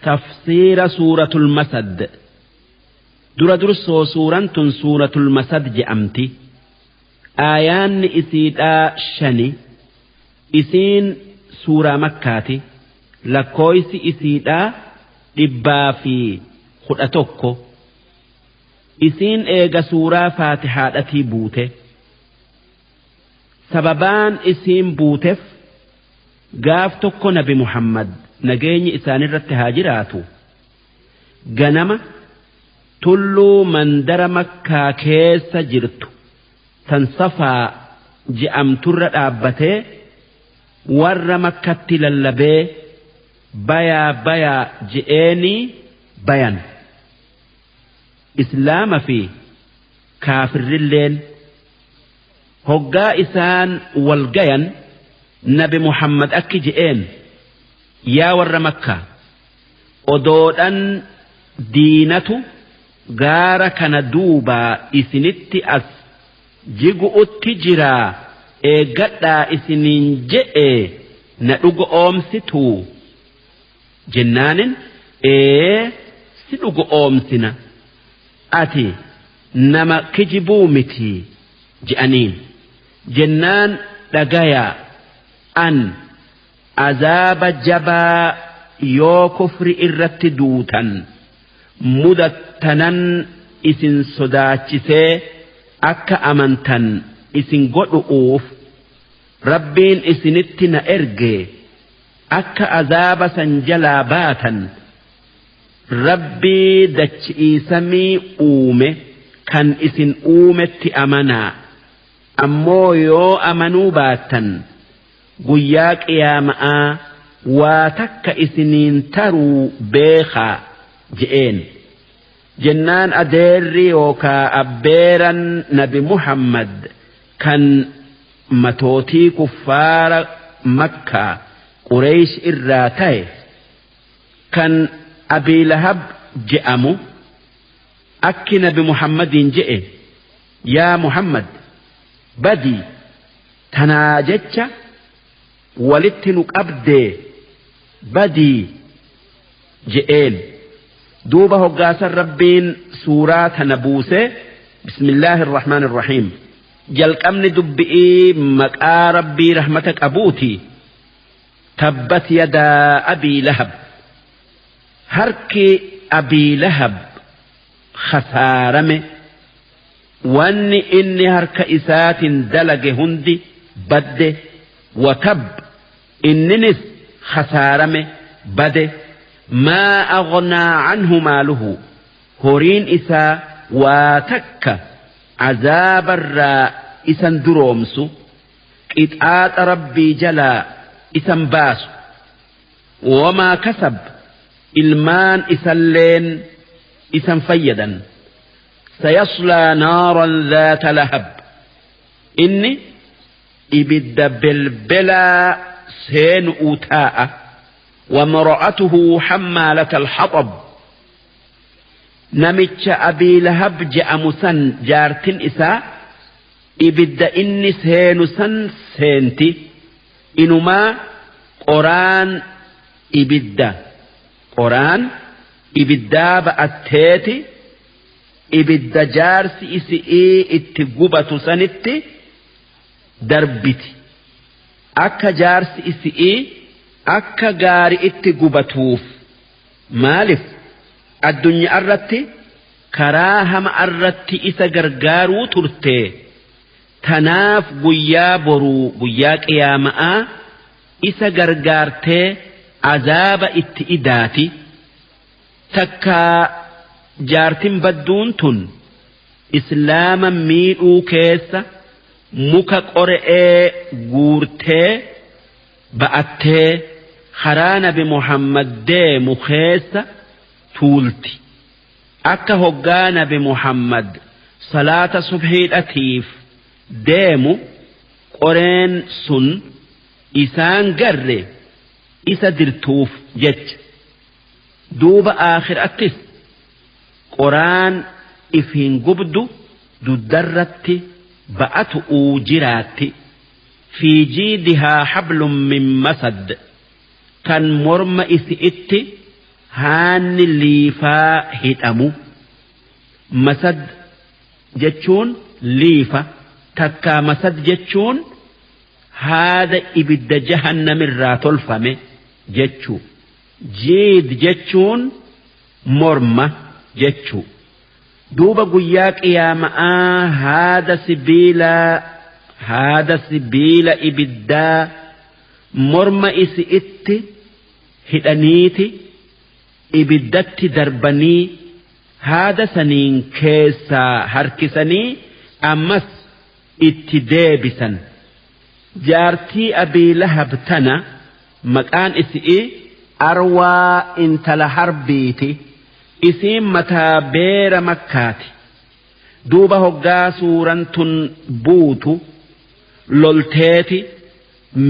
Tafsiira Suuratul Masad. Dura dursoo suuraan tun Suuratul Masad je'amti. Aayaanni isiidhaa 5. Isiin suuraa Makkaati. Lakkooysi isiidhaa 111. Isiin eega suuraa Faatihaadhatii buute. Sababaan isiin buuteef gaaf tokko Nabi Muhammad nageenyi isaanirratti haa jiraatu ganama tulluu mandara Makkaa keessa jirtu tan Safaa je'amturra dhaabbatee warra Makkatti lallabee bayaa bayaa je'eenii bayan. Islaama fi kaafirrilleen hoggaa isaan wal gayan Nabi Muhammad akki je'een, yaa warra Makkaa, odoodhan diinatu gaara kana duubaa isinitti as jigu'utti jiraa eeggadhaa isiniin je'e na dhuga oomsituu? Jennaanin, ee si dhuga oomsina, ati nama kijibuu miti je'aniin. Jennaan, dhagayaa, an azaaba jabaa yoo kufri irratti duutan mudattanan isin sodaachisee akka amantan isin godhu'uuf Rabbiin isinitti na erge, akka azaaba san jalaa baatan Rabbii dachi'ii samii uume kan isin uumetti amanaa. Ammoo yoo amanuu baattan guyyaa qiyaama'aa waa takka isiniin taruu beekhaa je'een. Jennaan adeerri yookaa abbeeran Nabi Muhammad kan matootii kuffaara Makkaa Qureeysh irraa taye kan Abii Lahab je'amu akki Nabi Muhammadiin je'e, yaa Muhammad, badii tanaa jecha walitti nu qabdee badii je'een. Duuba hoggaasan Rabbiin suuraa tana buusee. Bismillaahi irrahmaani irrahiim. Jalqabni dubbi'ii maqaa Rabbii rahmata qabuuti. Tabbat yadaa Abii Lahab. Harki Abii Lahab khasaarame, wanni inni harka isaatin dalage hundi badde. Watab, inninis khasaarame, bade. Maa aghnaa anhu maaluhu, horiin isaa waa takka azaabarraa isan duroomsu, qixaaxa Rabbii jalaa isan baasu. Wamaa kasab, ilmaan isalleen isan fayyadan. Sayaslaa naaran dhaata lahab, inni ibidda belbelaa seenu'uu taa'a. Wamra'atuhu hammaalata alhaxab, namicha Abii Lahab je'amu san jaartin isaa ibidda inni seenu san seenti, inumaa qoraan ibidda qoraan ibiddaa ba'atteeti ibidda jaarsi isi'ii itti gubatu sanitti darbiti, akka jaarsi isi'ii akka gaari itti gubatuuf. Maalif? Addunyaa irratti karaa hama irratti isa gargaaruu turte. Tanaaf guyyaa boruu, guyyaa qiyaama'aa, isa gargaartee azaaba itti idaati. Takkaa jaartin badduun tun Islaama miidhuu keessa muka qore'ee guurtee ba'attee karaa Nabi Muhammad deemu keessa tuulti, akka hoggaa Nabi Muhammad salaata subhiidhatiif deemu qoreen sun isaan garre isa dirtuuf jecha. Duuba aakhirattis qoraan ifiin gubdu duddarratti ba'atu'uu jiraatti. Fi jiidihaa hablum min masad, kan morma isi'itti Haanni liifaa hidhamu. Masad jechuun liifa, takkaa masad jechuun haada ibidda jahannamirraa tolfame jechuu. Jiid jechuun morma jechuu. Duuba guyyaa qiyaama'aa haada sibiilaa, haada sibiila ibiddaa morma isi'itti hidhaniiti ibiddatti darbanii haada saniin keessaa harkisanii ammas itti deebisan. Jaartii Abii Lahab tana maqaan isi'ii Arwaa intala Harbiiti. Isiin mataa beera Makkaati. Duuba hoggaa suuran tun buutu lolteeti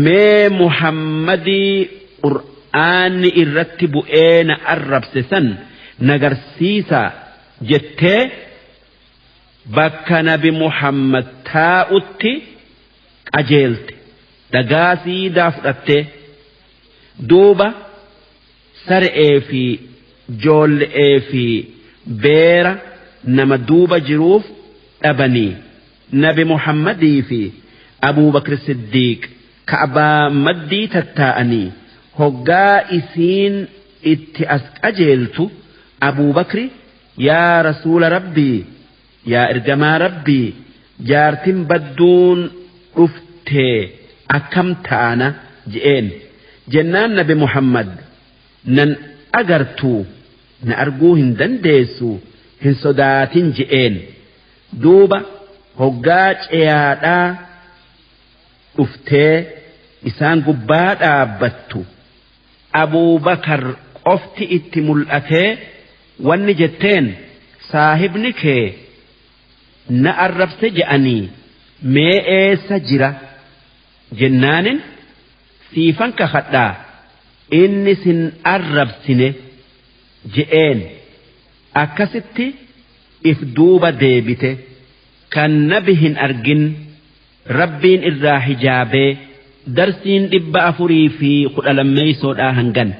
mee Muhammadii Qur'aanni irratti bu'ee na arrabse san nagarsiisaa jettee bakka nabi Muhammad taa'utti qajeelte, dhagaa siidaa fudhattee. Duuba sare'ee fi joolle'ee fi beera nama duuba jiruuf dhabanii nabi Muhammadii fi Abuubakr Siddiiq Ka'baa maddii tattaa'anii hoggaa isiin itti as qajeeltu Abuubakri, yaa Rasuula Rabbii, yaa ergamaa Rabbii, jaartin badduun dhuftee akkam taana je'een. Jennaan nabi Muhammad, nan agartuu, na arguu hin dandeessu, hin sodaatin je'een. Duuba hoggaa ceyaadhaa dhuftee isaan gubbaa dhaabbattu Abuubakar qofti itti mul'atee wanni jetteen, saahibni kee na arrabse je'anii mee eessa jira jennaanin, siifan kakadhaa inni sin arrabsine je'een. Akkasitti if duuba deebite, kan nabi hin argin Rabbiin irraa hijaabee. Darsiin 412 hangan.